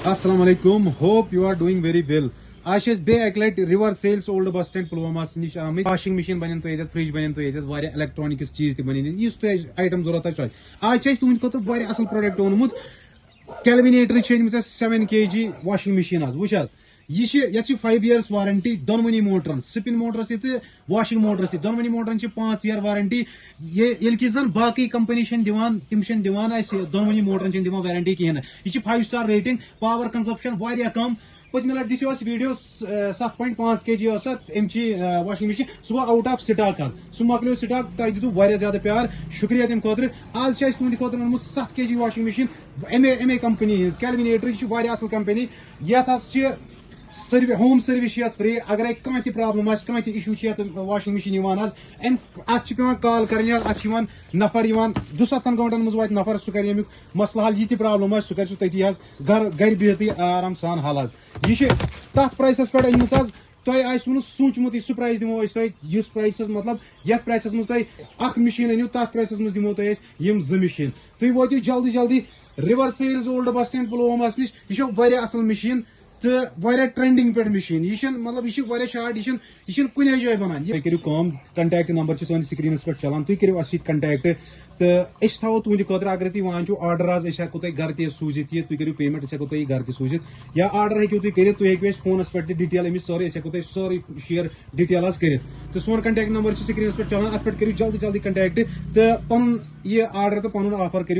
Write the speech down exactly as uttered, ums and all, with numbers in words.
السلام علیکم، hope you are doing very well. آز چھِ أسۍ بیٚیہِ اَکہِ لَٹہِ river sales old bus stand پُلواماہَس نِش آمٕتۍ۔ واشنگ مشین بَنن تۄہہِ ییٚتٮ۪تھ، فرج بَنن تۄہہِ ییٚتٮ۪تھ، واریاہ الیکٹرانکس چیٖز تہِ بَنن ییٚتٮ۪تھ۔ یُس تۄہہِ آیٹم ضوٚرَتھ آسہِ، سُہ آسہِ۔ آز چھِ اَسہِ تُہٕنٛدِ خٲطرٕ واریاہ اَصٕل پروڈکٹ اوٚنمُت۔ کیلوِنیٹر چھِ أنمٕژ اَسہِ سیون کے جی واشنگ مشین حظ۔ وٕچھ حظ، یہِ چھِ، یَتھ چھِ فایو ییرس وارنٹی دۄنوٕنی موٹرن، سپن موٹرس تہِ تہٕ واشنگ موٹرس تہِ۔ دۄنوٕنی موٹرن چھِ پانٛژھ ییر وارنٹی۔ یہِ، ییٚلہِ کہِ زَن باقٕے کمپنی چھَنہٕ دِوان، تِم چھَنہٕ دِوان اَسہِ، دۄنوٕنی موٹرن چھَنہٕ دِوان وارنٹی کِہیٖنۍ نہٕ۔ یہِ چھِ five star rating, power consumption واریاہ کم۔ پٔتمہِ لٹہِ دِژیو اَسہِ ویڈیو، س-، ستھ پوینٹ پانٛژھ کے جی ٲس اَتھ، اَمہِ چی، آ، واشنگ مشین، سُہ گوٚو آوُٹ آف سٹاک حظ، سُہ مۄکلیو سٹاک۔ تۄہہِ دِتوٗ واریاہ زیادٕ پیار، شُکریہ تَمہِ خٲطرٕ۔ آز چھِ اَسہِ تُہٕنٛدِ خٲطرٕ أنمٕژ ستھ کے جی واشنگ مشین، اَمے، اَمے کمپنی ہٕنٛز، کیلوِنیٹر، یہِ چھِ واریاہ اَصٕل کمپنی۔ یَتھ حظ چھِ سٔروِ-، ہوم سٔروِس چھِ یَتھ فری۔ اگرے کانٛہہ تہِ پرابلم آسہِ، کانٛہہ تہِ issue چھِ یَتھ واشنگ مشین یِوان حظ، اَمہِ، اَتھ چھِ پٮ۪وان کال کَرٕنۍ حظ، اَتھ چھِ یِوان نفر یِوان، دُسَتھَن گٲنٛٹَن منٛز واتہِ نفر، سُہ کَرِ اَمیُک مسلہٕ حل۔ یہِ تہِ پرابلم آسہِ، سُہ کَرِ سُہ تٔتی حظ، گَرٕ، گَرِ بِہتٕے آرام سان حل حظ۔ یہِ چھِ تَتھ پرٛایسَس پٮ۪ٹھ أنمٕژ حظ، تۄہہِ آسِوٕ نہٕ سوٗنٛچمُتُے، سُہ پرٛایس دِمو أسۍ تۄہہِ، یُس پرٛایسَس، مطلب، یَتھ پرٛایسَس منٛز تۄہہِ اَکھ مِشیٖن أنِو، تَتھ پرٛایسَس منٛز دِمو تۄہہِ أسۍ یِم زٕ مِشیٖن۔ تُہۍ وٲتِو جلدی جلدی river sales old bus stand پُلواماہَس نِش۔ یہِ چھےٚ واریاہ اَصٕل مِشیٖن تہٕ واریاہ ٹرٛینڈِنٛگ پٮ۪ٹھ مِشیٖن۔ یہِ چھَنہٕ، مطلب، یہِ چھِ واریاہ شاٹ، یہِ چھَنہٕ، یہِ چھَنہٕ کُنے جایہِ بَنان۔ یہِ، تُہۍ کٔرِو کٲم، contact number چھِ سٲنِس screenس پٮ۪ٹھ چَلان، تُہۍ کٔرِو اَسہِ سۭتۍ contact۔ تہٕ أسۍ تھاوو تُہٕنٛدِ خٲطرٕ، اگر تُہۍ وَنان چھِو order حظ، أسۍ ہٮ۪کو تۄہہِ گَرٕ تہِ سوٗزِتھ یہِ، تُہۍ کٔرِو payment، أسۍ ہٮ۪کو تۄہہِ یہِ گَرٕ تہِ سوٗزِتھ۔ یا order ہیٚکِو تُہۍ کٔرِتھ، تُہۍ ہیٚکِو اَسہِ فونَس پٮ۪ٹھ تہِ detail أمِچ سٲرٕے، أسۍ ہٮ۪کو تۄہہِ سٲرٕے share detail حظ کٔرِتھ۔ تہٕ سون contact number چھُ screenس پٮ۪ٹھ چَلان، اَتھ پٮ۪ٹھ کٔرِو جلدی جلدی contact تہٕ پَنُن یہِ order تہٕ پَنُن offer کٔرِو